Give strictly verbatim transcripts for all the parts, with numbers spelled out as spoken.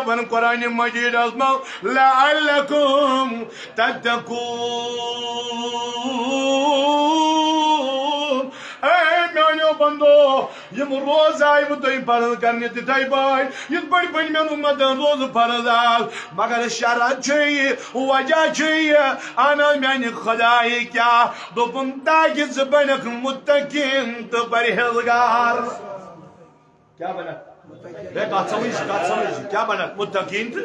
وَنان قرآن مجیدس منٛز، لعلکم تتقون۔ اے میانیو بندو، یِم روزٕ آیہِ وٕ تۄہہِ فرض کرنہٕ تِتھے پٲٹھۍ، یِتھ پٲٹھۍ بٔنۍ مٮ۪ن اُمتن روزٕ فرض آو، مگر شرط چھُ یہِ، وجہ چھُ یہِ، اہن حظ، میانہِ خدایہِ کیٛاہ دوٚپُن؟ تاکہِ ژٕ بنکھ متقین تہٕ پرہیزگار۔ کیٛاہ بنکھ؟ ہے، کتھ سمجھ، کتھ سمجھ، کیٛاہ بنکھ؟ متقین تہٕ۔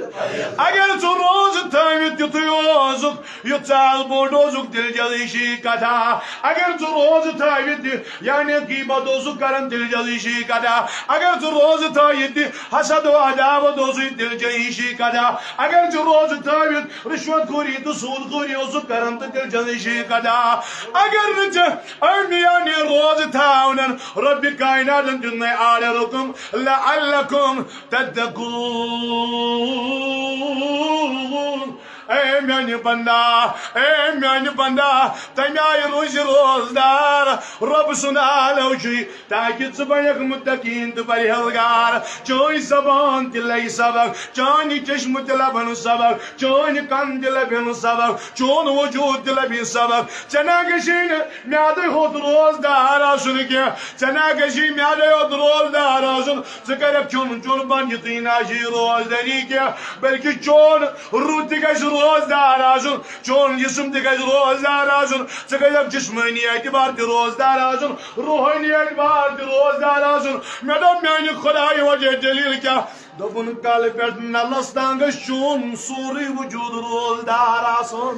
اگر ژٕ روزٕ تھٲوِتھ تیُتھُے اوسُکھ، یُتھ ژٕ از بوٚڑ اوسُکھ، تیٚلہِ چھِ یہِ ہِشی کتھا۔ اگر ژٕ روزٕ تھٲوِتھ تہِ، یعنی غیبت اوسُکھ کران، تیٚلہِ چھِ یہِ ہِشی کتھا۔ اگر ژٕ روزٕ تھٲوِتھ تہِ، حسد و عداوت اوسُے، تیٚلہِ چھِ یہِ ہِشی کتھا۔ اگر ژٕ روزٕ تھٲوِتھ رشوت خوری تہٕ سود خوری اوسُکھ کران، تہٕ تیٚلہِ چھِ یہِ ہِشی کتھا۔ اگر نہٕ ژےٚ اے میانہِ روزٕ تھاونن رۄبِ کائناتن دیُتمے آرڈر حُکم، لعلکم تتقون۔ اے میانہِ بندا، اے میانہِ بندا، تمہِ آیہِ روزِ روزدار۔ رۄب سُنٛد آلو چھُے تاکہِ ژٕ بنکھ متقین تہٕ پرہیزگار۔ چٲنۍ زبان تہِ لگہِ سبق، چانہِ چشمہٕ تہِ لبن سبق، چٲنۍ کن تہِ لبن سبق، چون وجود تہِ لبہِ سبق۔ ژےٚ نہ گژھی نہٕ میادے ہوت روزدار آسُن کینٛہہ۔ ژےٚ نہ گژھی میادے ہوت روزدار آسُن۔ ژٕ کرکھ کھیوٚن چیوٚن بنٛد، یُتھُے نہ آسی روزدٲری کینٛہہ، بلکہِ چون روح تہِ گژھِ روزدار آسُن، چون جسم تہِ گژھِ روزدار آسُن۔ ژٕ گژھکھ جسمٲنی اعتبار تہِ روزدار آسُن، روحٲنی اعتبار تہِ روزدار آسُن۔ مےٚ دوٚپ، میانہِ خدایہِ وجہ دٔلیٖل کیٛاہ؟ دوٚپُن، کلہٕ پٮ۪ٹھ نلس تام گژھِ چون سورُے وجود روزدار آسُن۔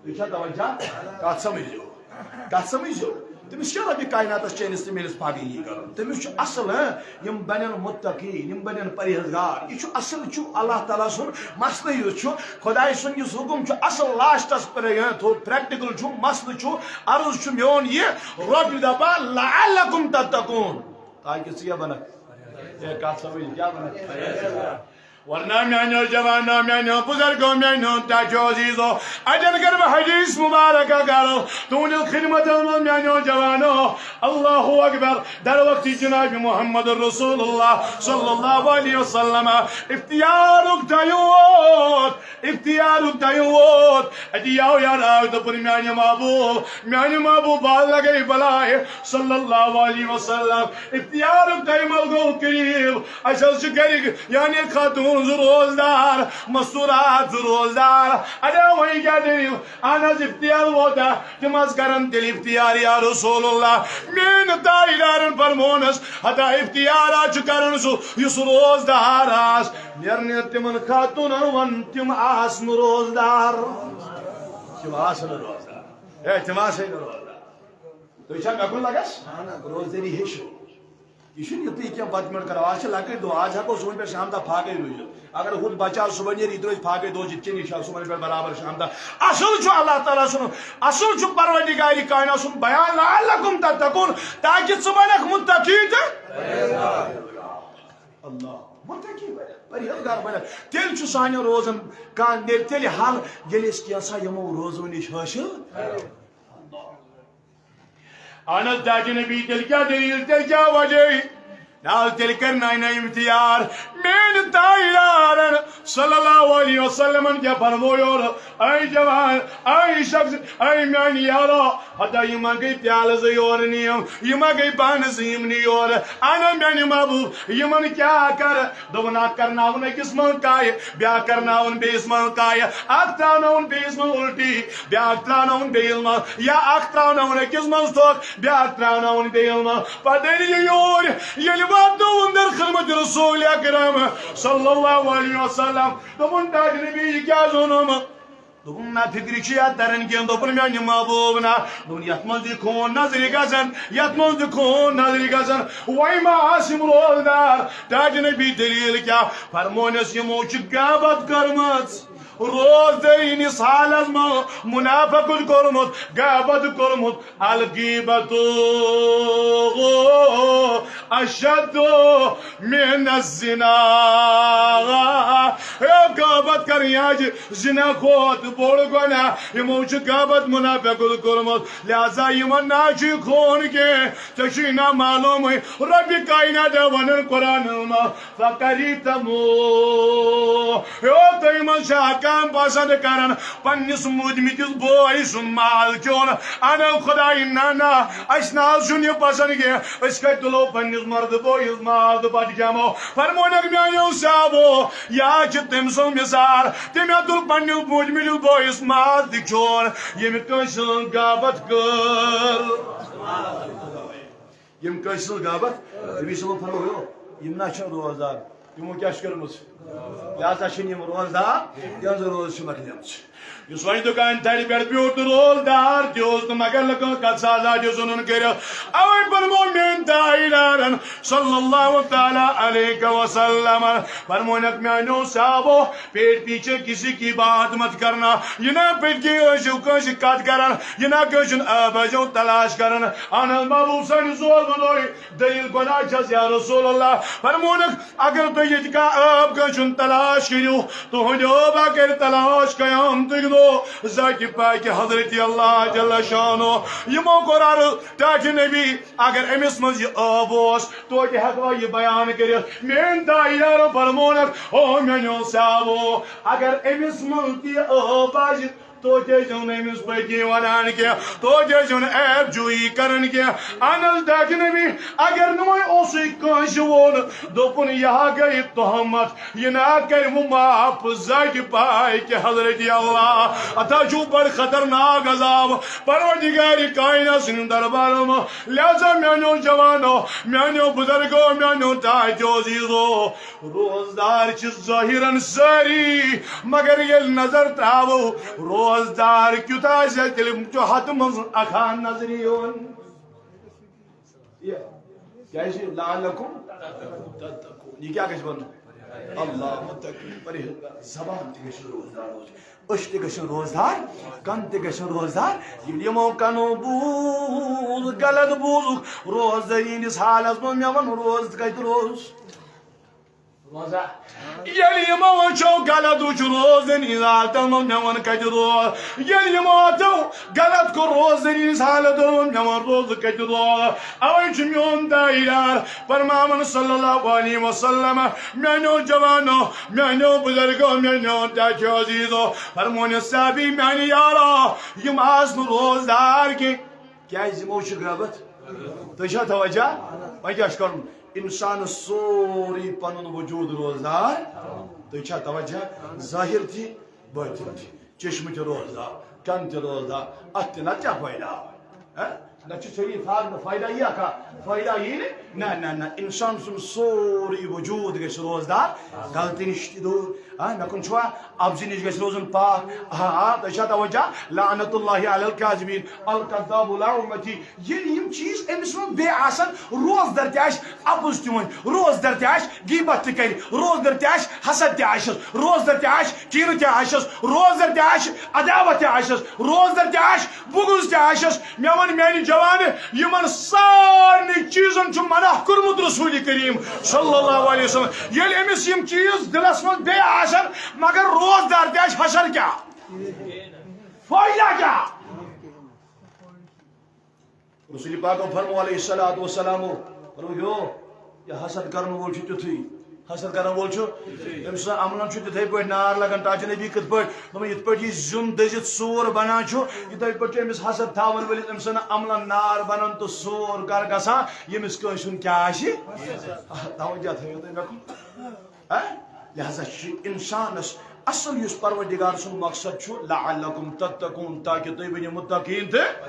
یہِ چھا توجہ؟ کتھ سمجھو؟ کتھ سمجھو؟ تٔمِس چھا رۄبِ کائناتس چٲنِس تہٕ میٲنِس پاگل یی کرُن؟ تٔمِس چھُ اصل، ہاں، یِم بنن متقی، یِم بنن پرہیزگار۔ یہِ چھُ اصل، چھُ اللہ تعالیٰ سُنٛد مسلہٕ یُس چھُ، خدایہِ سُنٛد یُس حُکم چھُ، اصل لاسٹس پٮ۪ٹھ، ہاں، تھوٚو پریکٹیکل چھُ، مسلہٕ چھُ، عرض چھُ میون یہِ، رۄب دپان، لعلکم تتقون، تاکہِ ژٕ کیٛاہ بنکھ؟ ہے، کتھ سمجھ، کیٛاہ بنکھ؟ ورنہ میانیو جوانو، میانیو بزرگو، میانیو ٹاٹھیو عزیزو، اتٮ۪ن کر بہٕ حدیث مبارکہ کرو تُہنٛدِ خدمتس منٛز میانیو جوانو۔ اللہ اکبر۔ در وقت جناب محمد رسول اللہ صلی اللہ علیہ وسلم اختیارُک ٹایم ووت، اختیارُک ٹایم ووت۔ اتہِ یاو یار آو دوٚپُن، میانہِ محبوب، میانہِ محبوب، بال لگے بلائے صلی اللہ علیہ وسلم۔ اختیارُک ٹایم گوٚو قریب۔ اسہِ حظ چھِ گرِکۍ، یعنی خاتوٗن زٕ روزدار، مستوٗرات زٕ روزدار۔ اَدٕ وۄنۍ کیٛاہ دٔلیٖل؟ اہن حظ، اختیار ووتا، تِم حظ کرن تیٚلہِ اختیار، یا رسول اللہ۔ میٲنۍ تاجدارن فرمونس، ہتا اختیار حظ چھُ کران سُہ، یُس روزدار آس۔ نیرنہِ تِمن خاتوٗنن ووٚن، تِم آس نہٕ روزدار۔ تِم آس نہٕ روزدار۔ ہے، تِم آسے نہٕ روزدار۔ تُہۍ چھا مےٚ کُن لگس؟ روزدٲری ہیٚچھِو۔ یہِ چھُنہٕ یُتُے کینٛہہ، پتہٕ مِنٹ کرو۔ آز چھِ لۄکٕٹۍ دۄہ، آز ہٮ۪کو صُبحن پٮ۪ٹھ شام تام فاقے روٗزِتھ۔ اگر ہُہ تہِ بچہٕ آز صُبحن نیرِ، یہِ تہِ روزِ فاقے، دۄہ چھِ ژےٚ نِش آز صُبحن پٮ۪ٹھ برابر شام تام۔ اصل چھُ اللہ تعالیٰ سُنٛد، اصل چھُ پروردگار کائنات سُنٛد بیان، لعلکم تتقون، تاکہِ ژٕ بنکھ متقی تہٕ اللہ، متقی بنکھ، پرہیزگار بنکھ۔ تیٚلہِ چھُ سانٮ۪ن روزن کانٛہہ، تیٚلہِ، تیٚلہِ حل، ییٚلہِ أسۍ کینٛژھا یِمو روزو نِش حٲصِل۔ اہن حظ، داجہِ نبی، تیٚلہِ کیٛاہ دٔلیٖل؟ تیٚلہِ کیٛاہ وجہ؟ نہ حظ، تیٚلہِ کَرِ نانہِ اختیار۔ میٛانہِ تاجدارن صلی اللہ علیہ وسلمن کیٛاہ فرموو یورٕ؟ اے جوان، اے شخص، اے میٛانہِ یارو، ہتا یہِ ما گٔے پیالہٕ زٕ یورٕ نِیِم، یہِ ما گٔے بانہٕ زٕ یِم نہِ یورٕ؟ انا میٛانہِ محبوب، یِمن کیٛاہ کَرٕ؟ دوٚپُن، اکھ کرناوُن أکِس منٛز کایہِ، بیٛاکھ کرناوُن بیٚیِس منٛز کایہِ، اکھ ترٛاوناوُن بیٚیِس منٛز اُلٹی، بیٛاکھ ترٛاوناوُن بیٚیِس منٛز، یا اکھ ترٛاوناوُن أکِس منٛز تھوٚکھ، بیٛاکھ ترٛاوناوُن بیٚیِس منٛز۔ پتہٕ ییٚلہِ یہِ یور، ییٚلہِ واتنووُن در خدمت رسول اکرم صلی اللہ علیہ وسلم، دوٚپُن، ٹاٹھہِ نبی، یہِ کیٛازِ اوٚنُم؟ دوٚپُن، نہ فِکرِ چھِ یَتھ تَران کینٛہہ۔ دوٚپُن، میٛانہِ محبوب نہ۔ دوٚپُن، یَتھ منٛز دِ خوٗن نظرِ گژھن، یَتھ منٛز دِ خوٗن نظرِ گژھن۔ وۄنۍ ما آسہٕ یِم روزدار؟ ٹاٹھہِ نبی، دٔلیٖل کیٛاہ؟ فرمونَس، یِمو چھِ غیبت کٔرمٕژ۔ روزدٲری ہٕنٛدِس حالس منٛز منافقت کوٚرمُت، غیبت کوٚرمُت، الغیبت اشد من الزنا۔ ہے، غیبت کرٕنۍ حظ چھِ زنا کھۄتہٕ بوٚڑ گۄناہ۔ یِمو چھُ غیبت منافقت کوٚرمُت، لہذا یِمن نہ چھُ یہِ خوٗن کینٛہہ۔ ژےٚ چھُے نہ معلومٕے، رۄبِ کاینات ونان قرآنس منٛز، فقریتمو۔ ہیو، تُہۍ منٛز چھا کانٛہہ پسند کران پننِس موٗدمٕتِس بوے سُنٛد مال کھیوٚن؟ انا خداے، نہ، نہ، اسہِ نہ حظ چھُنہٕ یہِ پسند کینٛہہ۔ أسۍ کتہِ تُلو پننِس مردٕ بویِس ماز تہٕ پتہٕ کھٮ۪مو؟ فرمونکھ میانیو صحابو، یا چھِ تٔمۍ سٕنٛز مثال، تٔمۍ ہا تُل پننِس موٗدمٕتِس بویِس ماز تہِ کھیوٚن، ییٚمہِ کٲنٛسہِ ہٕنٛز غیبت کٔر۔ یِم کٲنٛسہِ ہٕنٛز غیبت، نبی صٲبن فرموو، یِم نہ چھِ روزدار، یِمو کیٛاہ چھِ کٔرمٕژ؟ لہذا چھِنہٕ یِم روزدار، یِہٕنٛز روزٕ چھِ مۄکلیمٕژ۔ یُس وۄنۍ دُکان تھرِ پٮ۪ٹھ بیوٗٹھ تہٕ روزدار تہِ اوس نہٕ، مگر لگٲو کتھ سازا تہِ زُنُن کٔرِتھ۔ اوے فرموو میٲنۍ تاجدارن صلی اللہ تعالیٰ علیہ وسلم، فرمونکھ میانیو صحابو، پیٹ پیچھے کسی کی بات مت کرنا۔ یہ نہ پٔتۍ کِنۍ ٲسِو کٲنٛسہِ کتھ کران، یہ نہ کٲنٛسہِ ہُنٛد عٲب ٲسِو تلاش کران۔ اہن حظ، محبوب سٲنِس اوس نہٕ دۄہے دٔلیٖل گۄناہ چھَس یا رسول اللہ۔ فرمونکھ، اگر تُہۍ ییٚتہِ کانٛہہ عٲب کٲنٛسہِ ہُنٛد تلاش کٔرِو، تُہُنٛد عٲب اگر تلاش قیامتٕکۍ دۄہ ذاتِ پاکہِ حضرت اللہ جل شانو۔ یِمو کوٚر عرض، ٹاٹھہِ نبی، اگر أمِس منٛز یہِ عٲب اوس، توتہِ ہٮ۪کوا یہِ بیان کٔرِتھ؟ میٲنۍ تاجدارو فرمونکھ، او میٲنیو صحابو، اگر أمِس منٛز تہِ یہِ عٲب آسہِ، توتہِ ٲسۍزیو نہٕ أمِس پٔتۍ کِنۍ وَنان کینٛہہ، توتہِ ٲسۍزیو نہٕ عیب جویی کران کینٛہہ۔ اہن حظ، ٹاٹھہِ نبی، اگر نہٕ وۄنۍ اوسُے کٲنٛسہِ ووٚن، دوٚپُن، یہِ ہا گٔے تہمت، یہِ نہ کرِ وۄنۍ معاف ذاتِ پاکہِ حضرت اللہ۔ اتھ ہا چھُ بڑٕ خطرناک عذاب پروردگارِ کائنات سٕنٛدِ دربارس منٛز۔ لہذا میانیو جوانو، میانیو بزرگو، میانیو ٹاٹھیو عزیزو، روزدار چھِ ظٲہِرن سٲری، مگر ییٚلہِ نظر ترٛاوو، روزدار کیُتھ آسہِ، تیٚلہِ چھُ ہتہٕ منٛز اکھ ہن نظرِ یِوان۔ یہِ کیٛازِ؟ لعلکم تتقون۔ یہِ کیٛاہ گژھِ بنُن؟ اللہ متقین، پرہیزگار۔ زبان تہِ گژھِ روزدار روزٕنۍ، أچھ تہِ گژھن روزدار، کن تہِ گژھن روزدار۔ ییٚلہِ یِمو کنو بوٗز، غلط بوٗزُکھ، روزدٲری ہٕنٛدِس حالس منٛز مےٚ ووٚن، روز کتہِ روز؟ روزہ۔ ییٚلہِ یِمو وٕچھو غلط وٕچھ روزدٲری ہٕنٛز حالتن منٛز، مےٚ ووٚن کتہِ روز؟ ییٚلہِ یِمو اتھو غلط کوٚر روزدٲری ہٕنٛز حالتن منٛز، مےٚ ووٚن روزٕ کتہِ روز؟ اوے چھُ میون تاجدار فرماوان صلی اللہ علیہ وسلم، میانیو جوانو، میانیو بزرگو، میانیو ٹاٹھیو عزیزو، فرمونس صحابی، میانہِ یارا، یِم آسہٕ نہٕ روزدار کینٛہہ۔ کیٛازِ یِمو چھِ غٲبت؟ تُہۍ چھا توجہ؟ وۄنۍ کیٛاہ چھُ کرُن؟ اِنسانَس سورُے پَنُن وجوٗد روزدار۔ تُہۍ چھا توجہ؟ ظٲہِر تہِ، باطِن تہِ، چشمہٕ تہِ روزدار، کَن تہِ روزدار، اَتھ تہِ نَتہٕ کیٛاہ فٲیدٕ آو؟ ہہ؟ نَتہٕ چھُ ژےٚ یہِ فا-، فٲیدٕ یِیا کانٛہہ؟ فٲیدٕ یی نہٕ۔ نہ، نہ، نہ، اِنسان سُنٛد سورُے وجوٗد گژھِ روزدار، غلطی نِش تہِ دوٗر۔ ہہ، مےٚ کُن چھُوا؟ اَپزِ نِش گژھِ روزُن پاک۔ آ، آ، تُہۍ چھا توجہ؟ لعنت اللہ علی الکاذبین، الکذاب لا امتی۔ ییٚلہِ یِم چیٖز أمِس منٛز بیٚیہِ آسن، روزدر تہِ آسہِ اَپُز تہِ وَنہِ، روزدر تہِ آسہِ غیبت تہِ کَرِ، روزدر تہِ آسہِ حسد تہِ آسٮ۪س، روزدر تہِ آسہِ کیٖنہٕ تہِ آسٮ۪س، روزدر تہِ آسہِ عداوت تہِ آسٮ۪س، روزدر تہِ آسہِ بغض تہِ آسٮ۪س۔ مےٚ وَن میٛانہِ جوانہٕ، یِمن سارنٕے چیٖزن چھُ منع کوٚرمُت رسول کریم صلی اللہ علیہ وسلم۔ ییٚلہِ أمِس یِم چیٖز دِلس منٛز بیٚیہِ آسن، مگر روزدار تہِ آسہِ، حشر کیٛاہ؟ فٲیدٕ کیٛاہ؟ رسول پاکو فرمو علیہ الصلوۃ والسلام، فرمو، یو، یہِ حسد کرن وول چھُ تیُتھُے، حسد کرن وول چھُ، أمۍ سٕنٛدٮ۪ن عملن چھُ تِتھَے پٲٹھۍ نار لگان۔ ٹاٹھہِ نبی کِتھ پٲٹھۍ؟ دوٚپُن، یِتھ پٲٹھۍ یہِ زیُن دٔزِتھ سوٗر بنان چھُ، یِتھَے پٲٹھۍ چھُ أمِس حسد تھاون وٲلِس أمۍ سٕنٛدٮ۪ن عملن نار بنان تہٕ سوٗر کر گژھان، ییٚمِس کٲنٛسہِ ہُنٛد کیٛاہ آسہِ؟ توجہ تھٲیِو تُہۍ مےٚ کُن۔ ہہ؟ لہذا چھُ اِنسانس اصل یُس پروردگار سُنٛد مقصد چھُ، لعلکم تتقون، تاکہ تُہۍ بٔنِو متقین تہٕ